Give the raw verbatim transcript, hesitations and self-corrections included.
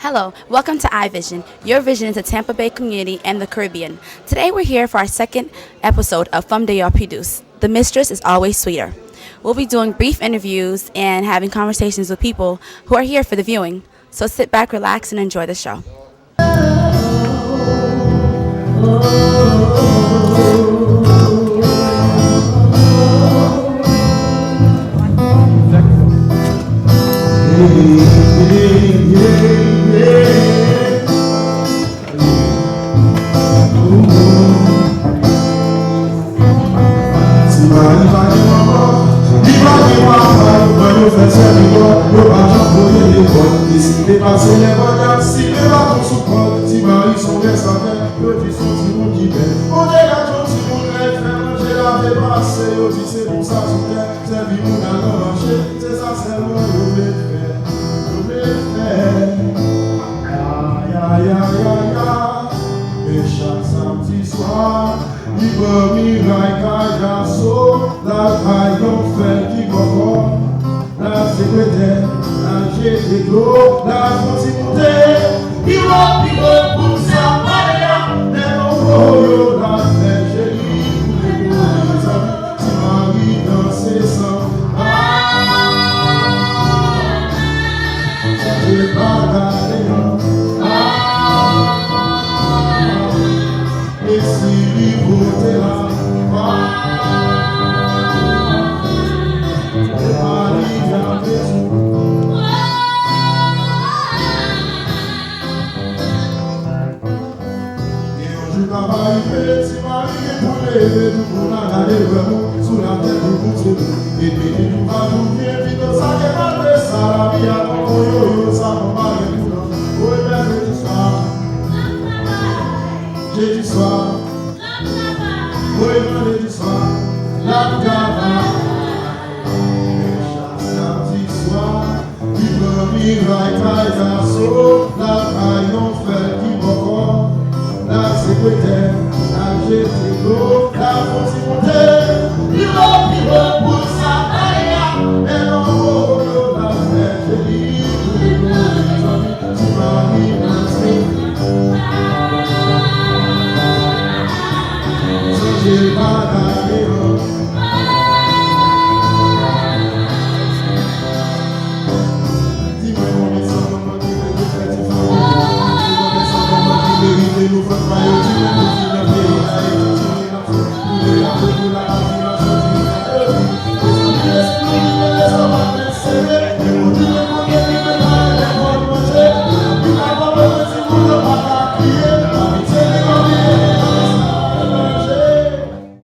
Hello, welcome to iVision. Your vision is a Tampa Bay community and the Caribbean. Today we're here for our second episode of Fanm Deyò Pi Dous. The mistress is always sweeter. We'll be doing brief interviews and having conversations with people who are here for the viewing. So sit back, relax, and enjoy the show. Ti mari pa gen manman, li pa gen papa, yo pran yo fè sèvi bò, yo pa janm voye lekòl. Li si te pase lè bò dat, si te baton sou kò l. Ti mari s on rès atè, yo di s on timoun ki bèl. Bondye gad yon timoun rèd, fè manje, lave, pase, yo di se pou sa sou tè. Sèvi moun al nan mache, se sa sèlman yo vle fè, yo vle fè. Ayayayaya, men chak samdi swa, li pran miray kay Gaso, l al bay yon frè l ki bòkò, l al sekretè, l al jete dlo, l al fon ti moute. Pi wo, pi wo, pou sa pale a, lè nou voye yo la fè jeli pou legliz. Ti mari danse sanba. Chante bagay yo. E si li pote la, e pa li y ap bezwen. Gen yon jou k ap arive, ti mari gen pou leve, tout moun ap gade wè moun sou latè, tout moun se moun. Epi li tou pa tou byen, pito sa gen malgre sa, lavi a